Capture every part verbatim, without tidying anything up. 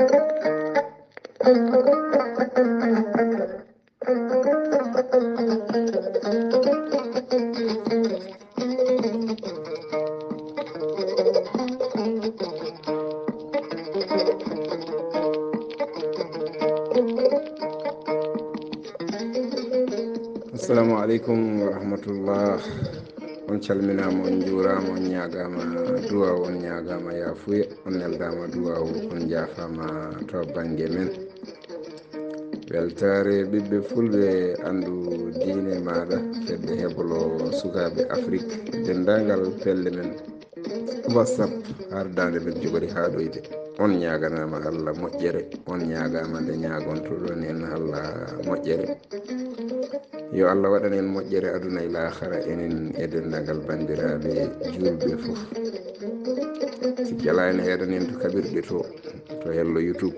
Assalamu aleykum wa rahmatullah. On calminaama, on njuuraama, on ñaagaama duwaawu, on ñaagaama yaafuya, on neldaama duwaawu, on njaafaama to bannge men. Weltaare ɓiɓɓe fulɓe, anndu diine maaɗa, fedde heblo sukaaɓe Afrik, denndaangal pelle men WhatsApp, ardaande men jogori haaɗoyde. On ñaaganaama Allah moƴƴere, on ñaagaama nde ñaagontoɗon en Allah moƴƴere. Yo Allah waɗan en moƴƴere aduna e laakara, enen e denndaangal banndiraaɓe juulɓe fof. Sikki alaa ene heeɗan en to kaɓirɗe to, to hello YouTube.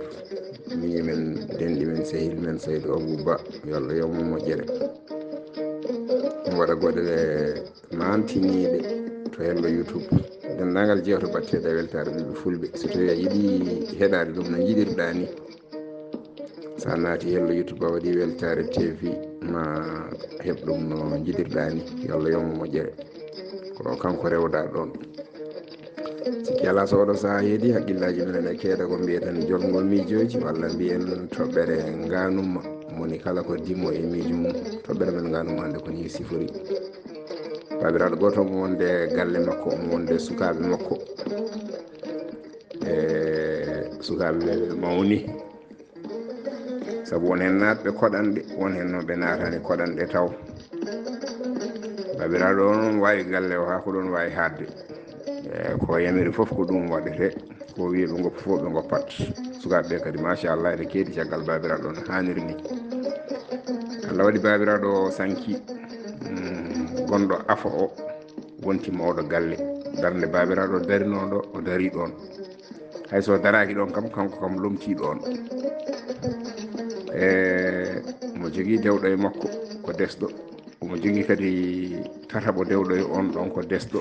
Miñi men, denɗi men, sehil men, Saydu Abou Ba, yo Allah yoɓ mo moƴƴere. Omo waɗa goɗɗe maantiniiɗe to hello YouTube. Denndaangal jewte baɗteeɗe e weltaare ɓiɓɓe fulɓe. So tawii a yiɗi heɗaade ɗum no njiɗirɗaa ni, so a naati hello YouTube, a waɗi weltaare T V, ma heɓ ɗum no njiɗirɗaa ni. Yo Allah yoɓ mo moƴƴere. Ko kanko rewda ɗoon. Sikki alaa, so oɗo sahaa heedi, haqqillaaji men ene keeda ko mbiyeten jolngol miijooji, walla mbiyen toɓɓere ngaanumma. Moni kala ko dimmo e miijo mum. Toɓɓere men ngaanumma hannde ko nii sifori. Baabiraaɗo gooto omo wonde galle makko, omo wonde sukaaɓe makko. E sukaaɓe mawni. Sabu won heen naatɓe koɗanɗe, won heen noon ɓe naatani koɗanɗe taw. Baabiraaɗo o noon waawi galle o haa ko ɗoon waawi haaɗde. E ko yamiri fof ko ɗum waɗetee, ko wiyi ɓe ngoppa fof ɓe ngoppat. Sukaaɓe ɓe kadi, machallah, eɓe keedi caggal baabiraaɗo o no haaniri ni. Allah waɗi baabiraaɗo o sanki, mm, gonɗo afo o wonti mawɗo galle. Darnde baabiraaɗo o darinoo ɗo, o darii ɗoon. Hay so daraaki ɗoon kam, kanko kam lomtii ɗoon. E mo jogii dewɗo e makko ko desɗo, omo jogii kadi tataɓo dewɗo e oon ɗoon ko desɗo.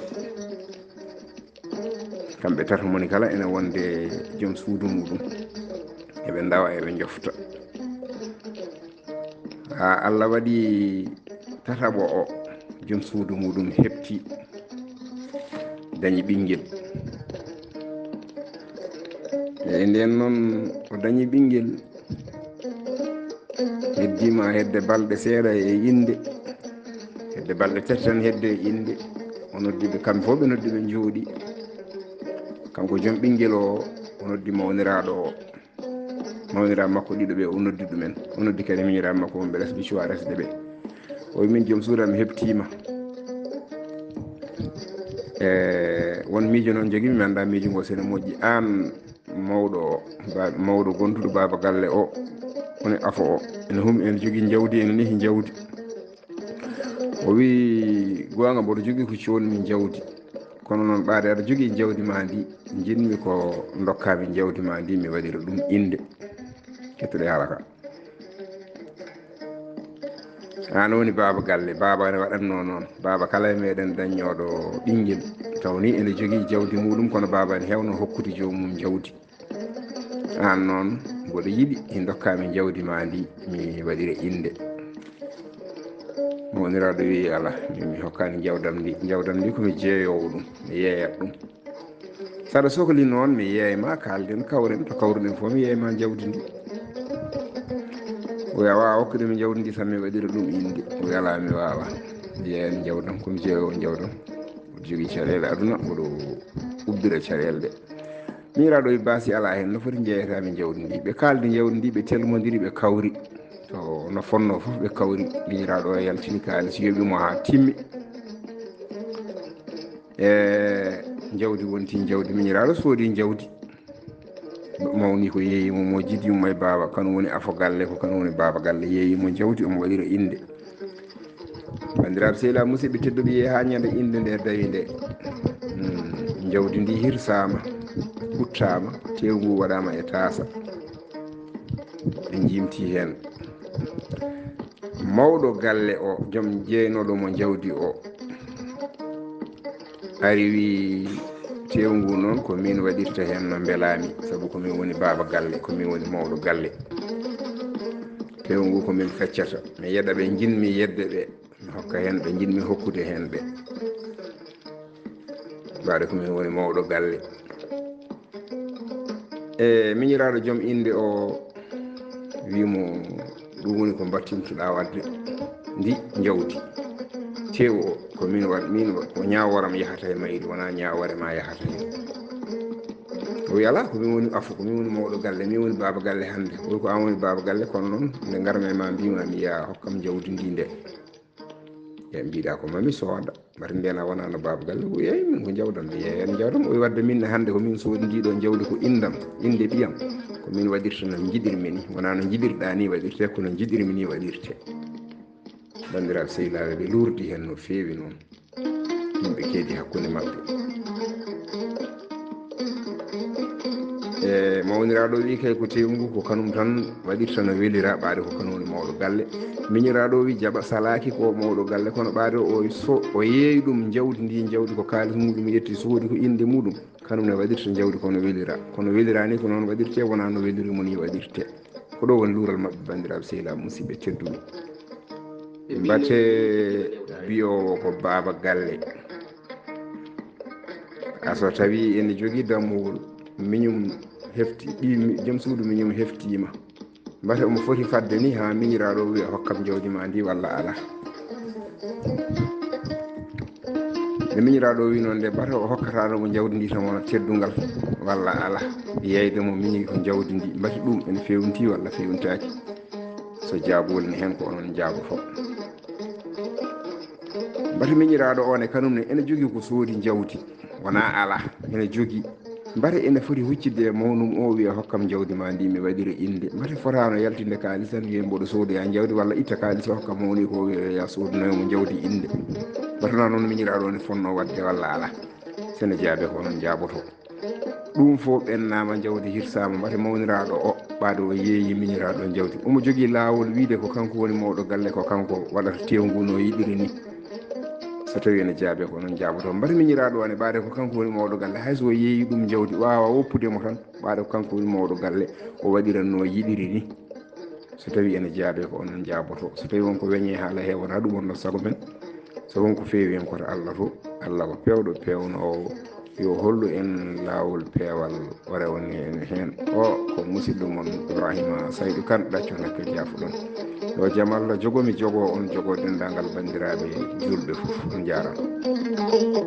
Kamɓe tato moni kala ene wonde joom suudu muɗum. Eɓe ndawa, eɓe njofta. Haa Allah waɗi tataɓo o, joom suudu muɗum heɓti, dañi ɓinngel. E ndeen noon o dañi ɓinngel, heddiima hedde balɗe seeɗa e innde, hedde balɗe tati tan hedde e innde, o noddi ɓe, kamɓe fof ɓe noddi, ɓe njooɗi. Kanko joom ɓinngel o, o noddi mawniraaɗo o. Mawniraaɓe makko ɗiɗo ɓe, o noddi ɗumen. O noddi kadi miñiraaɓe makko wonɓe les, ɓe cuwa resde ɓe. O wi, "Min joom suudu am, mi heɓtiima. E, won miijo noon njogiimi, mi anndaa miijo ngo so ene moƴƴi. Aan mawɗo o, ba-, mawɗo gonduɗo baaba galle o, woni afo o, ene hum-, ene jogii njawdi, ene nehi njawdi." O wi, "Goonga, mboɗo jogii ko coodmi njawdi. Kono noon, ɓaade aɗa jogii njawdi ma ndi, njiɗmi ko ndokkaa mi njawdi ma ndi, mi waɗira ɗum innde." Kettoɗe haala ka. Aan woni baaba galle, baaba ne waɗatnoo noon. Baaba kala e meɗen daññooɗo ɓinngel, taw ni ene jogii jawdi muɗum, kono baaba ne heewno hokkude joomum jawdi. Aan noon, mboɗo yiɗi, ndokkaa mi njawdi ma ndi, mi waɗira innde. Mawniraaɗo wi, "Alaa, min mi hokkaani njawdam ndi. Njawdam ndi ko mi jeeyoowo ɗum, mi yeeyat ɗum. Saɗa sokli noon, mi yeey ma, kaalden, kawren, to kawruɗen fof, mi yeey ma njawdi ndi." O wi, "A waawaa hokkude mi njawdi ndi, tan mi waɗira ɗum innde." O wi, "Alaa, mi waawaa. Mi yeeyani njawdam, ko mi jeeyoowo njawdam." Mboɗo jogii caɗeele aduna, mboɗo ubbira caɗeele ɗe. Miñiraaɗo wi, "Baasi alaa heen, no foti njeeyata mi njawdi ndi?" Ɓe kaaldi njawdi ndi, ɓe telmondiri, ɓe kawri. To no fonnoo fof ɓe kawri. Miñiraaɗo o yaltini kaalis, yoɓi mo haa timmi. E njawdi wonti njawdi, miñiraaɗo soodi njawdi. Mawni ko yeeyi mo, mo jidi mo e baaba, kanum woni afo galle, ko kanum woni baaba galle, yeeyi mo njawdi, omo waɗira innde. Banndiraaɓe sehilaaɓe musidɓe tedduɓe, yehi haa ñande innde nde dawi nde. Hmm, njawdi ndi hirsaama, ɓuttaama, teewu ngu waɗaama e taasa. Ɓe njiimti heen. Mawɗo galle o, joom jeeynooɗo mo njawdi o, ari wi, Teewu ngu noon ko min waɗirta heen no mbelaami, sabu ko min woni baaba galle, ko min woni mawɗo galle. Teewu ngu ko min feccata. Mi yeɗa ɓe, njiɗmi yeɗde ɓe, mi hokka heen ɓe njiɗmi hokkude heen ɓe. Mbaɗe ko min woni mawɗo galle. E miñiraaɗo joom innde o wi mo, ɗum woni ko mbattintuɗaa waɗde ndi jawdi. Teewu o, ko min waɗ-, min wa-, ko ñaaworam yahata e mayri, wonaa ñaawore ma yahata heen. O wi, "Alaa, ko min woni afo, ko min woni mawɗo galle, min woni baaba galle hannde." O wi, "Ko aan woni baaba galle, kono noon nde ngarmi e ma mbiymi yaa hokkam jawdi ndi nde." E mbiɗa ko mami sooda. Mbaɗa mbiya na wonaa no baaba galle. O yeeyi min ko jawdam. Mi yeeyan jawdam. O wi, "Wadde min ne hannde ko min soodi ndi ɗo jawdi ko indam, inde ɓiyam. Ko min waɗirta no njiɗirmi ni. Wonaa no njiɗirɗaa ni waɗirte, kono njiɗirmi ni waɗirte." Banndiraaɓe sehilaaɓe, ɓe luurdi heen no feewi noon. Yimɓe keedi hakkunde maɓɓe. E mawniraaɗo wi kay ko teewu ngu ko kanum tan waɗirta no welira, ɓaade ko kanum woni mawɗo galle. Miñiraaɗo wi jaɓa salaaki ko mawɗo galle, kono ɓaade o so o yeeyi ɗum jawdi ndi, jawdi ko kaalis muɗum yetti soodi ko innde muɗum, kanum ne waɗirta jawdi ko no welira. Kono welira ni ko noon waɗirte, wonaa no weliri mo ni waɗirte. Ko ɗo woni luural maɓɓe, banndiraaɓe sehilaaɓe musidɓe tedduɓe. Mbate mbiyoowo ko baaba galle. A so tawi ene jogii dammuwol, miñum hefti, ɓii mi-, joom suudu miñum heftiima. Mbate omo foti fadde ni haa miñiraaɗo wiya hokkam jawdi ma ndi walla alaa. Nde miñiraaɗo wi noon nde, mbate o hokkataano mo jawdi ndi tan wona teddungal walla alaa. Yeeyde mo miñi ko jawdi ndi, mbate ɗum ene feewinti walla feewintaaki. So jaabuwol ne heen ko onon jaaboto. Mbate miñiraaɗo o ne kanum ne ene jogii ko soodi jawdi, wonaa alaa, ene jogii. Mbate ene foti huccidde e mawnum o wiya hokkam jawdi ma ndi mi waɗira innde. Mbate fotaano yaltinde kaalis tan wiya mboɗo soodoya jawdi walla itta kaalis o hokka mawni ko wiya yo soodunoyo mo jawdi innde. Mbate wonaa noon miñiraaɗo o ne fotnoo waɗde walla alaa. So ne jaabe ko onon jaaboto. Ɗum fof ɓennaama, jawdi hirsaama, mbate mawniraaɗo o, ɓaade o yeeyi miñiraaɗo jawdi. Omo jogii laawol wiyde ko kanko woni mawɗo galle, ko kanko waɗata teewu ngu no yiɗiri ni. So tawii ene jaabe ko onon jaaboto. Mbate miñiraaɗo o ne, ɓaade ko kanko woni mawɗo galle, hay so o yeeyi ɗum jawdi, waawa woppude mo tan, ɓaade ko kanko woni mawɗo galle, o waɗira no yiɗiri ni. So tawii ene jaabe ko onon jaaboto. So tawii won ko weñe haala he, wonaa ɗum wonno sago men. So won ko feewi en koto Allah to, Allah ko peewɗo peewnoowo, yo hollu en laawol peewal o rewane en heen. O ko musidɗo mon Ibrahima Saydu Kan, ɗacco Nakke Jaafuɗon. Yo jam Allah jogo mi, jogo on, jogo denndaangal banndiraaɓe juulɓe fof. On njaaraama.